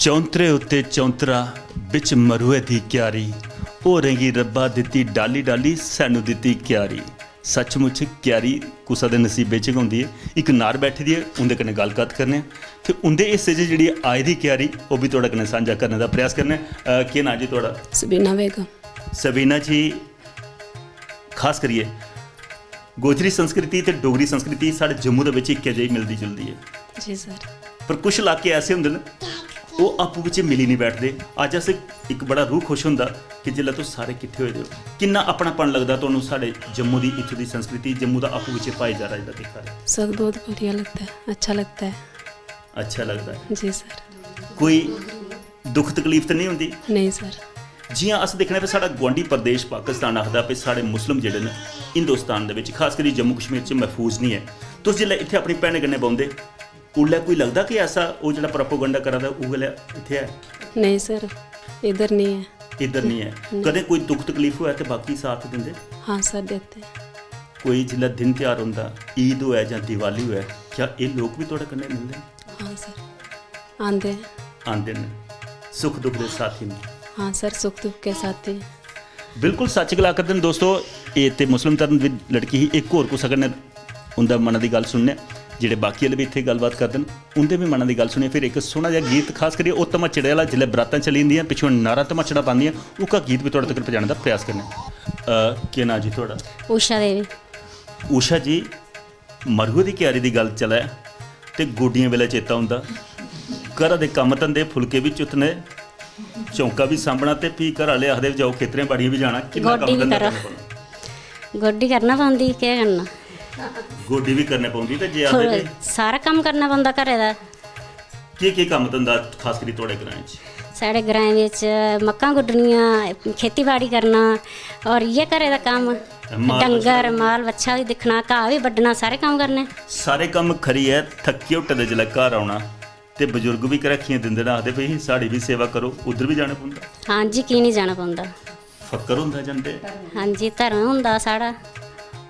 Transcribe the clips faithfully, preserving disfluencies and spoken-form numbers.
चौंतरे उत्ते चौंतरा, बिच मरुए दी क्यारी। होरें गी रब्बा दित्ती डाली डाली, सैनू दित्ती क्यारी। सचमुच क्यारी कुसै दे नसीबे च गै होंदी ऐ। इक नार बैठी दी ऐ, उं'दे कन्नै गल्ल कत्थ करने आं ते उं'दे हिस्से च जेह्ड़ी आई दी क्यारी, ओह् बी थुआढ़े कन्नै सांझा करने दा प्रयास करने आं। अ, केह् नांऽ जी थुआढ़ा? सबीना बेगम। सबीना जी, खास करियै गोजरी संस्कृति ते डोगरी संस्कृति साढ़े जम्मू दे बिच इक्कै जेही मिलदी जुलदी ऐ। जी सर। पर कुछ इलाके ऐसे होंदे न, ओह् आपूं बिच्चें मिली निं बैठदे। अज्ज अस इक बड़ा रूह खुश होंदा कि जिसलै तुस सारे किट्ठे होए दे ओ। किन्ना अपनापन लगदा तुहानू साढ़े जम्मू दी, इत्थूं दी संस्कृति, जम्मू दा आपूं बिच्चें भाईचारा जेह्ड़ा दिक्खा दे? सर, बहुत बढ़िया लगता है, अच्छा लगता है। अच्छा लगदा ऐ। जी सर। कोई दुख तकलीफ ते नेईं होंदी? नेईं सर। जि'यां अस दिक्खने आं, साढ़ा गुआंढी प्रदेश पाकिस्तान आखदा भई साढ़े मुस्लिम जेह्ड़े न हिंदुस्तान दे बिच, खास करियै जम्मू कश्मीर च महफूज निं ऐ। तुस जिसलै इत्थै अपनी भैनें कन्नै बौंह्दे, उल्लै कोई लगदा कि ऐसा ओह् जेह्ड़ा प्रोपोगंडा करा दा, उ'ऐ लेआ इत्थै ऐ? नहीं सर, इधर नहीं है। इधर नहीं है। नहीं। कदें कोई दुख तकलीफ होऐ ते बाकी साथ दिंदे? हाँ सर, देते हैं। कोई जिसलै दिन त्यहार होंदा, ईद होऐ जां दिवाली होऐ, क्या एह् लोक बी थुआढ़े कन्नै मिलदे न? हाँ सर, आंदे हैं। आंदे न, सुख दुख दे साथी न। हाँ सर, सुख दुख के साथी। बिल्कुल सच्च गला करदे न दोस्तो। एह् ते मुस्लिम धर्म दी लड़की ही। इक होर कुसै कन्नै उं'दा मनै दी गल्ल सुनने आं, जेह्ड़े बाकी आह्ले बी इत्थै गल्लबात करदे न, उं'दे बी मनै दी गल्ल सुनियै फिर इक सोह्ना जेहा गीत, खास करियै ओह् धमाचड़े आह्ला, जिसलै बरातां चली जंदियां, पिच्छुआं नारा धमाचड़ा पांदियां, ओह्का गीत बी थुआढ़े तगर पजाने दा प्रयास करने आं। अ, केह् नांऽ जी थुआढ़ा? उषा देवी। उषा जी, मरुए दी क्यारी दी गल्ल चलै ते गोड्डियें बेल्लै चेता औंदा। घरा दे कम्म धंदे, फुलके बी चुथने, चौंका बी सांभना ते फ्ही घर आह्ले आखदे, "जाओ खेतरें बाड़ियें बी जाना।" किन्ना कम्म गोड्डी बी धंदा करो। करना पौंदा? गोड्डी करना पौंदी, केह् करना? गोड्डी बी करने पौंदी ते जे आखदे फुल-, ते सारा कम्म करना पौंदा घरै दा। केह् केह् कम्म धंदा खास करी थुआढ़े ग्राएं च? साढ़े ग्राएं बिच मक्कां गुड्डनियां, खेती बाड़ी करना और इ'यै घरै दा कम्म। माल डंगर, बच्छा? माल बच्छा बी दिक्खना, घाऽ बी बड्ढना, सारे कम्म करने। सारे कम्म खरी ऐ, थक्की हुट्टे दे जिसलै घर औना ते बजुर्ग बी घरैखियां दिंदे न, आखदे, "भई, साढ़ी बी सेवा करो।" उद्धर बी जाना पौंदा? हां जी, की निं जाना पौंदा? फक्कर होंदा जंदे? हां जी, धर्म होंदा साढ़ा।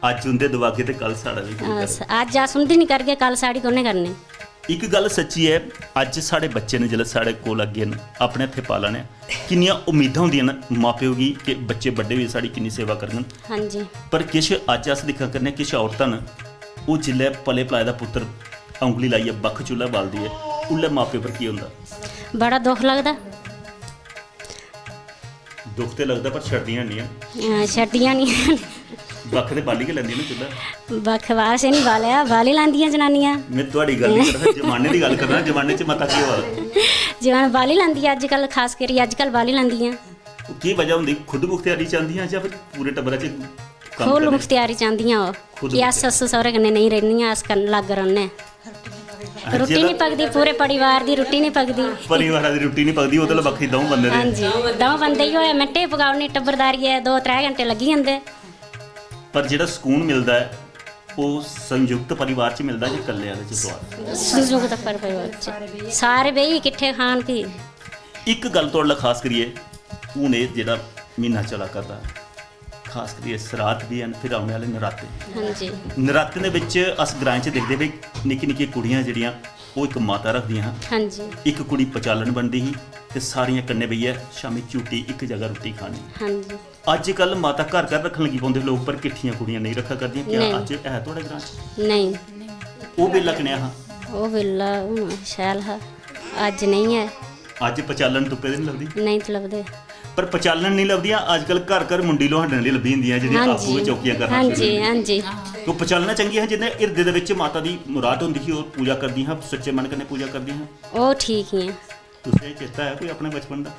अज्ज उं'दे दबागे ते कल साढ़ा बी कोई अस, धर्म। अज्ज अस उं'दी निं करगे, कल साढ़ी कु'न्नै करनी? इक गल्ल सच्ची ऐ, अज्ज साढ़े बच्चे न, जिसलै साढ़े कोल अग्गें न, अपने हत्थें पाला ने, किन्नियां उम्मीदां होंदियां न मां-प्यो गी कि बच्चे बड्डे होइयै साढ़ी किन्नी सेवा करङन। हां जी। पर किश अज्ज अस दिक्खा करने, किश औरतां न, ओह् जिसलै पले-पलाए दा पुत्तर औंगली लाइयै बक्ख चु'ल्ला बालदी ऐ, उल्लै मां-प्यो पर केह् होंदा? बड़ा दुख लगदा। दुख ते लगदा, पर छड़दियां निं हैन। हां, छड़दियां निं हैन। बक्ख ते बाली गै लैंदियां ना चु'ल्ला। बक्ख बास निं बालेआ, बाली लैंदियां जनानियां। में थुआढ़ी गल्ल निं करदा, जमाने दी गल्ल करना, जमाने च मता केह् होआ दा? जनान बाली लैंदी ऐ अज्जकल, खास करियै अज्जकल बाली लैंदियां। ओह् केह् वजह होंदी? खुद मुख्तियारी चांह्दियां जां फिर पूरे टब्बरै च कम्म खुद करने? मुख्तियारी चांह्दियां ओह् खुद कि अस मुख्तियारी। सस्सु सौह्रे कन्नै नेईं रौह्नियां, अस कन-, अलग रौह्ने। हां, रुट्टी जेह्ड़ा निं पकदी, पूरे परिवार दी रुट्टी निं पकदी। परिवारा दी रुट्टी निं पकदी, ओह्दे ला बक्खरी द'ऊं बंदे दे। हां जी, द'ऊं बंदे ही होऐ, मिंटे च पकाई ओड़नी टब्बरदारियै, दो त्रै घैंटे लग्गी जंदे। पर जेह्ड़ा सकून मिलदा ऐ, ओह् संयुक्त परिवार च मिलदा जां कल्ले आह्ले च सोआद? संयुक्त पर-, परिवार च। सारे बेही किट्ठे खान फ्ही। इक गल्ल थुआढ़े ला खास करियै, हून एह् जेह्ड़ा म्हीना चला करदा, खास करियै सराध बी हैन, फिर औने आह्ले नराते। हां जी। नरातें दे बिच अस ग्राएं च दिखदे भई निक्की निक्की कुड़ियां जेह्ड़ियां, ओह् इक माता रखदियां हां। हां जी। इक कुड़ी पचालन बनदी ही ते सारियां कन्नै बेहियै शामीं झूटी इक जगह रुट्टी खानी। हां जी। अज्जकल माता घर घर रक्खन लगी पौंदे लोक, पर किट्ठियां कुड़ियां नेईं रक्खा करदियां। क्या नेईं। अज्ज है थुआढ़े ग्रां च? नेईं। ओह् बेल्ला कनेहा हा? ओह् बेल्ला हून शैल हा, अज्ज नेईं ऐ। अज्ज पचालन तुप्पे दे निं लभदी? नेईं ते लभदे। पर पचालन निं लभदियां, अज्जकल घर घर मुंडी लोहांडन आह्ली लब्भी जंदियां, जेह्ड़ियां हां आपूं गै जी। चौकियां करना हां शुरू जी, होई हां जी। जंदियां। तो पचालना चंगियां हियां, जिंदे हिरदे दे बिच माता दी मुराद होंदी ही, ओह् पूजा करदियां हां, सच्चे मन कन्नै पूजा करदियां हां। ओह् ठीक हियां। तुसें चेता ऐ कोई अपने बचपन दा?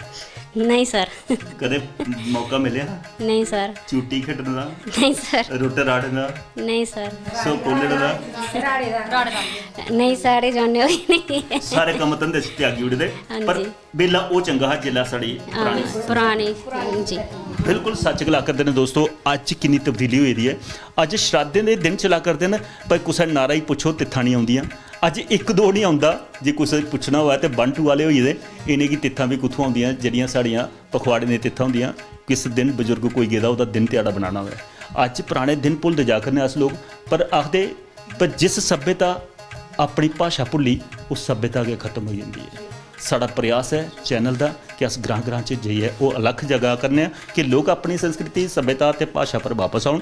नेईं सर। कदें मौका मिलेआ हा? नेईं सर। चूटी खेढने दा? नेईं सर। रुट्ट राड़ने दा? नेईं सर। सौ कोलड़े दा? नेईं, साढ़े जमाने होई नेईं। सारे कम्म धंदे च त्यागी ओड़े दे, हां पर जी। बेल्ला ओह् चंगा हा जिसलै साढ़ी हां, परानी परानी, जी। बिल्कुल सच्च गला करदे न दोस्तो, अज्ज किन्नी तब्दीली होई दी ऐ। अज्ज श्राद्धें दे दिन चला करदे न, पर कुसै नारा गी पुच्छो, तित्थां निं औंदियां। अज्ज इक दो निं औंदा, जे कुसै गी पुच्छना होऐ ते one two आह्ले होई गेदे, इ'नेंगी तित्थां बी कुत्थुआं औंदियां जेह्ड़ियां साढ़ियां पखवाड़ें दियां तित्थां होंदियां? किस दिन बजुर्ग कोई गेदा, ओह्दा दिन ध्याड़ा बनाना होऐ। अज्ज पराने दिन भुलदे जा करने अस लोक, पर आखदे, पर जिस सभ्यता अपनी भाशा भुल्ली, उस सभ्यता गै खत्म होई जंदी ऐ। साढ़ा प्रयास ऐ चैनल दा कि अस ग्रां-ग्रां च जाइयै ओह् अलख जगा करने आं कि लोक अपनी संस्कृति, सभ्यता ते भाशा पर बापस औन।